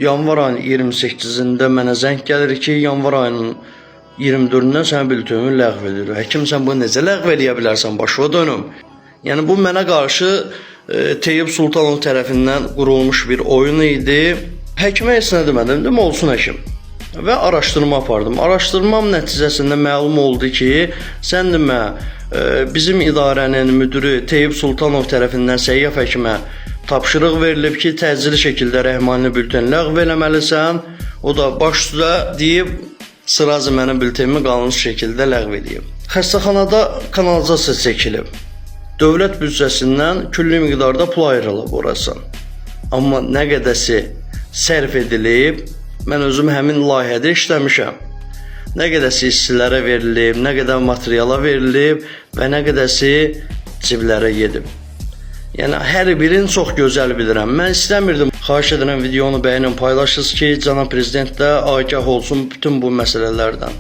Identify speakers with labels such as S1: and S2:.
S1: Yanvar ayının 28-də mənə zəng gəlir ki, yanvar ayının 24-dən sənin bültenini ləğv edirik. Həkim, sən bunu necə ləğv eləyə bilərsən? Başıma dönüm. Yəni bu mənə qarşı Teyyub Sultanov tərəfindən qurulmuş bir oyun idi. Həkimə heç nə demədim, dedim olsun həkim. Və araşdırma apardım. Araşdırmam nəticəsində məlum oldu ki, sən demə bizim idarənin müdiri Teyyub Sultanov tərəfindən Səyyaf həkimə tapşırıq verilib ki, təcili şəkildə Rəhmani bülteni ləğv eləməlisən. O da baş üstə deyib sırazı mənim bültenimi qanunsuz şəkildə ləğv eləyib. Xəstəxanada kanalizasiya çəkilib. Dövlət büdcəsindən külli miqdarda pul ayrılıb orası. Amma nə qədəsi sərf edilib, mən özüm həmin layihədə işləmişəm. Nə qədəsi işçilərə verilib, nə qədər materiala verilib və nə qədəsi ciblərə gedib. Yəni hər birini çox gözəl bilirəm. Mən istəmirdim. Xahiş edirəm videonu bəyənin, paylaşın ki, cənab prezident də agah olsun bütün bu məsələlərdən.